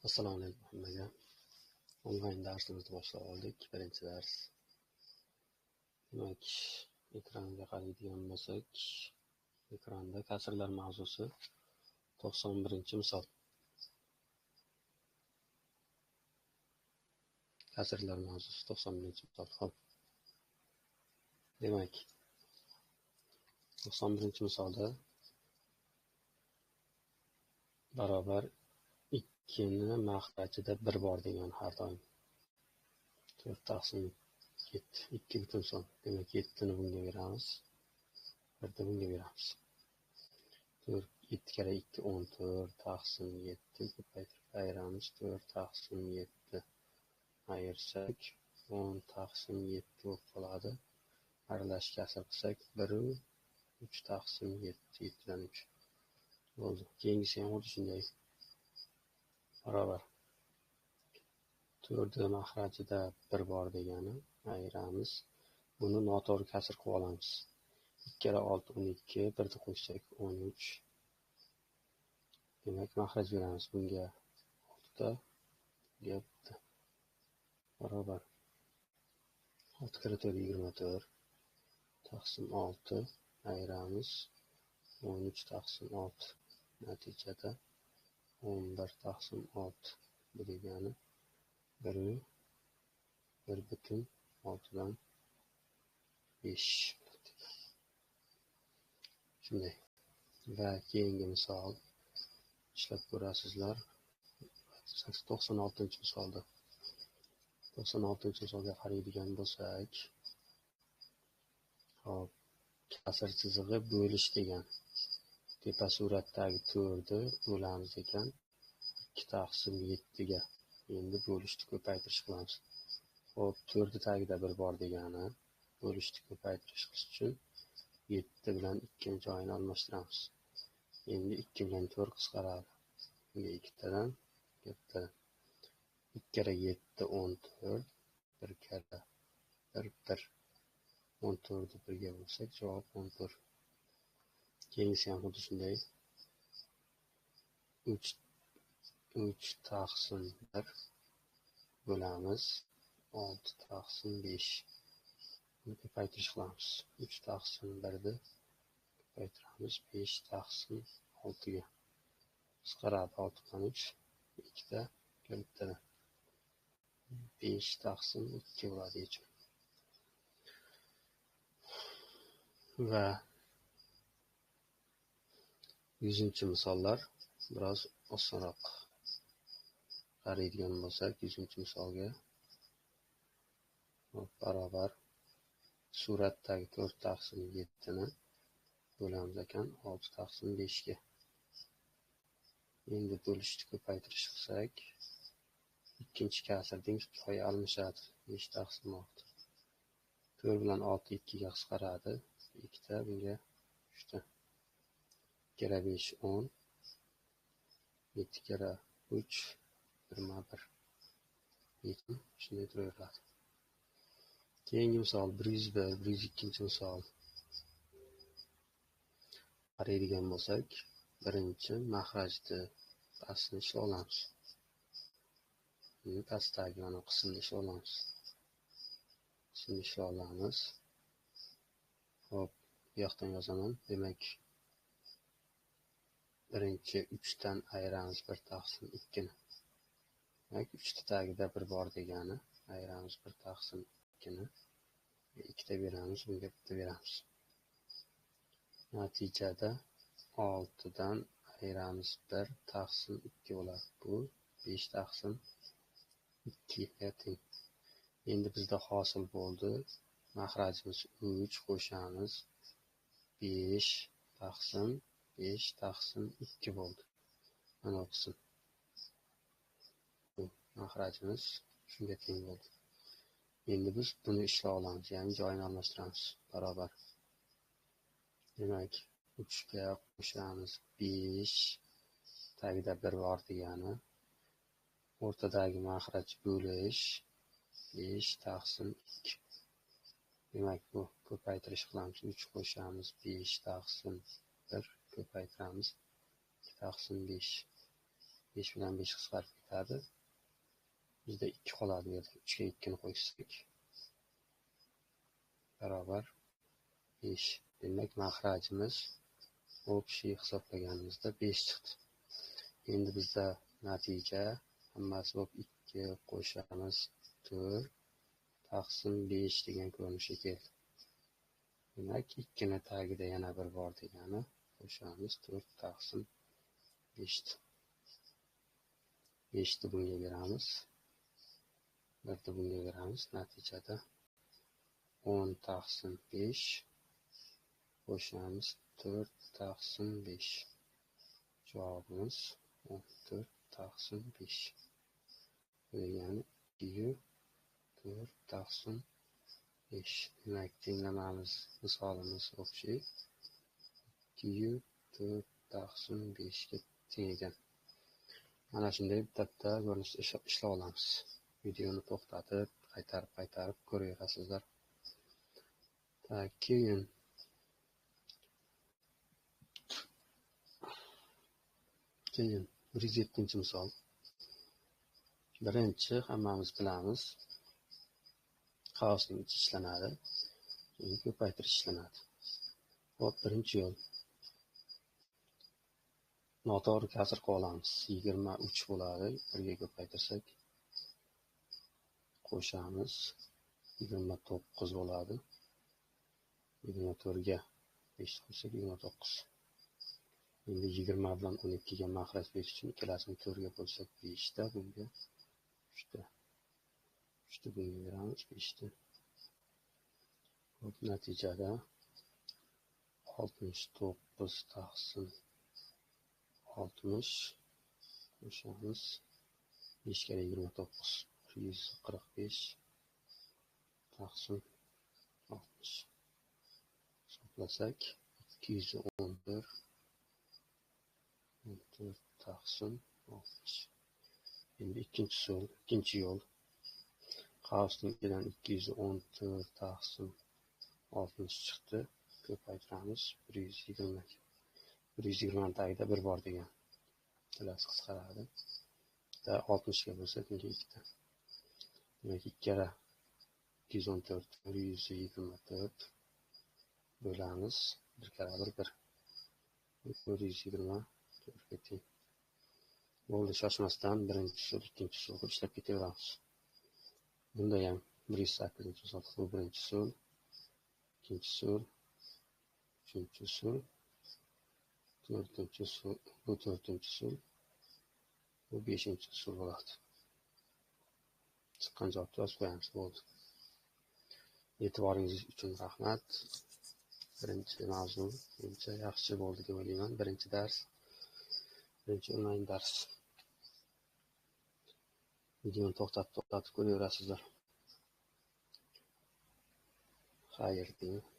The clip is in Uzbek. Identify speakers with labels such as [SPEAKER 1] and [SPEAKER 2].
[SPEAKER 1] Assalomu alaykum hammaga. Onlayn darsimizni boshlab oldik. Birinchi dars. Demak, ekranga qaraydigan bo'lsak, ekranda kasrlar mavzusi 91-misol. Kasrlar mavzusi 91-misol. Xo'p. Demak, 91-misolda barobar 2 ni maxrajida 1 bor degan har doim. 4 taqsim 7, 2 butun son. Demak, 7 ni bunga beramiz. 1 ni bunga beramiz. 4 7 kara 2 14 taqsim 7 ko'paytirib ayiramiz. 4 taqsim 7 ayirsak 10 taqsim 7 bo'lib qoladi. Aralash kasr qilsak 1 3 taqsim 7, 7 dan 3. Bo'ldi. Keyingisi ham xuddi shunday. Barobar 4 maxrajida 1 bor degani ayiramiz. Buni noto'g'ri kasr qilib olamiz. 2 kara 6 12, 1 ni qo'shsak 13. Demak, maxraj beramiz bunga 6 ta, bunga 1. Barobar 6 kara 4 24 taqsim 6 ayiramiz 13 taqsim 6. Natijada 11 taqsim 6. Bu degani 1 butun 6dan 5. Shunday. Va keyingi misol ishlab ko'rasizlar. 96-misolda. 96-misolga qaraydigan bo'lsak, hop, kasr chizig'i bo'lish degan. Tepa suratdagi 4 ni bo'lamiz ekan 2 taqsim 7 ga. Endi bo'lishni ko'paytirish qilamiz. Xo'p, 4 ni tagida 1 bor degani bo'lishni ko'paytirish qilish uchun 7 bilan 2 ni joyini almashtiramiz. Endi 2 bilan 4 qisqaradi. Bunga 2tadan, bittadan. 2 kara 7 14, 1 kara 1 1. 14 ni 1 ga bo'lsak, javob 14. Keyingisi ham xuddi shunday. 3 taqsim 1 bo'lamiz 6 taqsim 5. Buni ko'paytirish qilamiz. 3 taqsim 1 ni ko'paytiramiz 5 taqsim 6 ga. Qisqaradi 6 bilan 3, 2 ta, bittadan. 5 taqsim 2 bo'ladi yechim. Va 100-misollar biroz osonroq. Qaraydigan bo'lsak, 100-misolga barobar suratdagi 4 taqsim 7 ni bo'lamiz ekan 6 taqsim 5 ga. Endi bo'lishni ko'paytirish qilsak, ikkinchi kasrning joyi almashadi. 5 taqsim 6. 4 bilan 6 2 ga qisqaradi. 2 ta, bunga 3 ta. 2 kara 5 10, 7 kara 3 21. Lekin shunday turaveradi. Keyingi misol 101, 102-misol. Qaraydigan bo'lsak, birinchi maxrajni pastini ishlab olamiz. Pastdagi mana qismni ishlab olamiz. Qismni ishlab olamiz. Xo'p, bu yoqdan yozaman. Demak, birinchi 3 dan ayiramiz 1 taqsim 2 ni. Demak, 3 ta tagida 1 bor degani ayiramiz 1 taqsim 2 ni. 2 ta beramiz, bunga 1 ta beramiz. Natijada 6 dan ayiramiz 1 taqsim 2 bo'ladi. Bu 5 taqsim 2 ga teng. Endi bizda hosil bo'ldi. Maxrajimiz 3 qo'shamiz 5 taqsim 5 taqsim 2 bo'ldi. Mana bu qism. Bu maxrajimiz shunga teng bo'ldi. Endi biz buni ishlab olamiz, ya'ni joyini almashtiramiz. Barobar. Demak, 3 ga qo'shamiz 5 tagida 1 bor degani o'rtadagi maxraj bo'lish 5 taqsim 2. Demak, bu ko'paytirish qilamiz. 3 qo'shamiz 5 taqsim 1 ko'paytiramiz 2 taqsim 5. 5 bilan 5 qisqarib ketadi. Bizda 2 qoladi bu yerda. 3 ga 2 ni qo'shsak barobar 5. Demak, mahrajimiz общий hisoblaganimizda 5 chiqdi. Endi bizda natija hammasi bo'lib 2 qo'shamiz 4 taqsim 5 degan ko'rinishga keldi. Demak, 2 ni tagida yana bir bor degani qo'shamiz 4 taqsim 5. 5 ni bunga beramiz. 1 ni bunga beramiz. Natijada 10 taqsim 5 qo'shamiz 4 taqsim 5. Javobimiz 14 taqsim 5. Bu degani 2 4 taqsim 5. Demak, tenglamamiz, misolimiz общий 2 4 taqsim 5 ga teng ekan. Mana shunday bitta-bitta ko'rinishda ishlab olamiz. Videoni to'xtatib, qaytarib ko'raverasizlar. Keyin 107-misol. Birinchi hammamiz bilamiz. Qavsning ichi ishlanadi, keyin ko'paytirish ishlanadi. Xo'p, birinchi yo'l. Noto'g'ri kasr qilib olamiz. 23 bo'ladi. 1 ga ko'paytirsak qo'shamiz. 29 bo'ladi. 24 ga 5 qo'shsak 29. Endi 20 bilan 12 ga mahraj berish uchun ikkalasini 4 ga bo'lsak 5 ta, bunga 3 ta. 3 ta bunga beramiz, 5 ta. Xo'p, natijada 69 taqsim 60 qo'shamiz 5 kare 29, 145 taqsim 60. Hisoblasak 211 14 taqsim 60. Endi ikkinchi yo'l. Qavsning ichidan 214 taqsim 60 chiqdi. Ko'paytiramiz 120. 120 tagida 1 bor degan. Ikkalasi qisqaradi. Bitta 60 ga bo'lsa, bunga 2 ta. Demak, 2 kara 214 124 bo'lamiz. 1 kara 1 1. 124 ga teng. Bo'ldi, shoshmasdan birinchi usul, ikkinchi usul qilib ishlab ketaveramiz. Bunda ham 108-misol, bu birinchi usul, ikkinchi usul, uchinchi usul, to'rtinchi usul, bu to'rtinchi usul, bu beshinchi usul bo'ladi. Chiqqan javobni yozib qo'yamiz, bo'ldi. E'tiboringiz uchun rahmat. Birinchi mavzu menimcha yaxshi bo'ldi deb o'ylayman. Birinchi dars, birinchi onlayn dars. Videoni to'xtatib ko'raverasizlar. Xayr deyman.